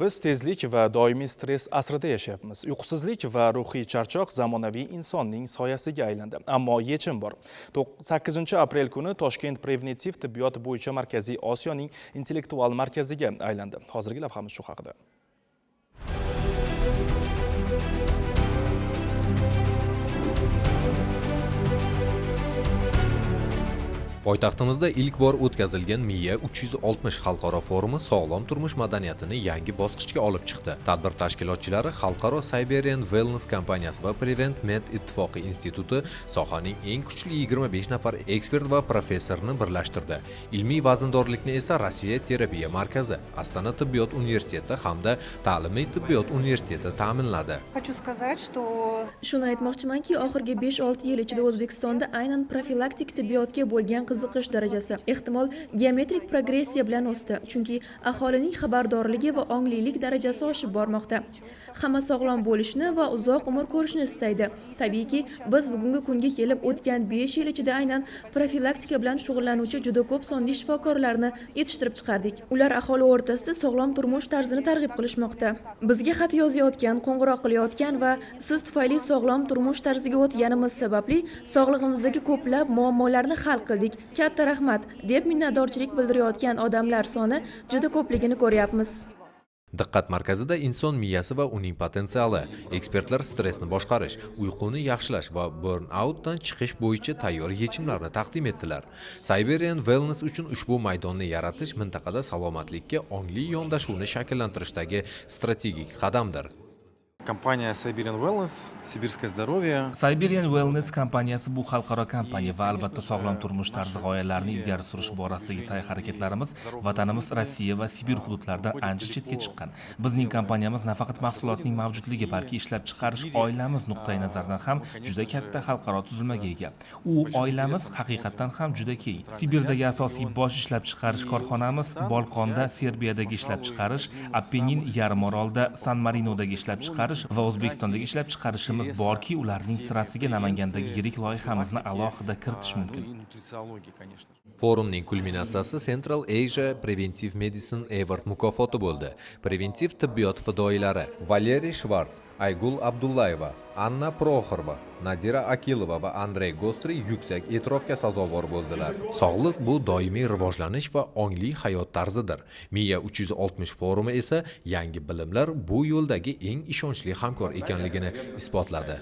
Biz tezlik va doimiy stress asrida yashayapmiz. Uyqusizlik va ruhiy charchoq zamonaviy insonning soyasiga aylandi. Ammo yechim bor. 8 aprel kuni Toshkent preventiv tibbiyot bo'yicha Markaziy Osiyoning intellektual markaziga aylandi. Hozirgi lavhamiz shu haqida. Poytaxtimizda ilk bor o'tkazilgan Miya 360 xalqaro forumi sog'lom turmush madaniyatini yangi bosqichga olib chiqdi. Tadbir tashkilotchilari Xalqaro Siberian Wellness kompaniyasi va Prevent Med ittifoqi instituti sohaning eng kuchli 25 nafar ekspert va professorini birlashtirdi. Ilmiy vazndorlikni esa Rossiya terapiya markazi, Astana tibbiyot universiteti hamda Ta'limiy tibbiyot universiteti ta'minladi. Хочу сказать, что Shuni aytmoqchimanki, oxirgi 5-6 yil ichida O'zbekistonda aynan profilaktik tibbiyotga bo'lgan qiziqish darajasi ehtimol geometrik progressiya bilan o'sdi, chunki aholining xabardorligi va onglilik darajasi oshib bormoqda. Hamma sog'lom bo'lishni va uzoq umr ko'rishni istaydi. Tabiiyki, biz bugungi kunga kelib o'tgan 5 yil ichida aynan profilaktika bilan shug'ullanuvchi juda ko'p sonli shifokorlarni yetishtirib chiqardik. Ular aholi o'rtasida sog'lom turmush tarzini targ'ib qilishmoqda. Bizga xat yozayotgan, qo'ng'iroq qilayotgan va siz tufayli sog'lom turmush tarziga o'tganimiz sababli sog'lig'imizdagi ko'plab muammolarni hal qildik. Katta rahmat, deb minnatdorchilik bildirayotgan odamlar soni juda ko'pligini ko'ryapmiz. Diqqat markazida inson miyasi va uning potensiali, ekspertlar stressni boshqarish, uyquni yaxshilash va burnoutdan chiqish bo'yicha tayyor yechimlarni taqdim etdilar. Siberian Wellness uchun ushbu maydonni yaratish mintaqada salomatlikka ongli yondashuvni shakllantirishdagi strategik qadamdir. Компания Siberian Wellness, Сибирское здоровье. Siberian Wellness kompaniyasi bu xalqaro kompaniya va albatta sog'lom turmush tarzi g'oyalarini ilgari surish borasidagi sa'y-harakatlarimiz vatanimiz Rossiya va Sibir hududlaridan ancha chetga chiqqan. Bizning kompaniyamiz nafaqat mahsulotning mavjudligi, balki ishlab chiqarish oilamiz nuqtai nazaridan ham juda katta xalqaro tuzilmaga ega. U oilamiz haqiqatdan ham juda keng. Sibirdagi asosiy bosh ishlab chiqarish korxonamiz, Bolqonda, Serbiyadagi ishlab chiqarish, Appennin yarimorolda, San Marinodagi ishlab chiqarish va O'zbekistondagi ishlab chiqarishimiz borki, ularning sirasiga Namangandagi yirik loyihamizni alohida kiritish mumkin. Ну и нутрициологии, конечно. Forumning kulminatsiyasi Central Asia Preventive Medicine Award mukofoti bo'ldi. Preventiv tibbiyot fidoyilari Valeriy Shvarts, Aygul Abdullayeva, Anna Proxorova, Nadira Akilova va Andrey Gostri yuksak e'tirofga sazovor bo'ldilar. Sog'liq bu doimiy rivojlanish va ongli hayot tarzidir. Miya 360 forumi esa yangi bilimlar bu yo'ldagi eng ishonchli hamkor ekanligini isbotladi.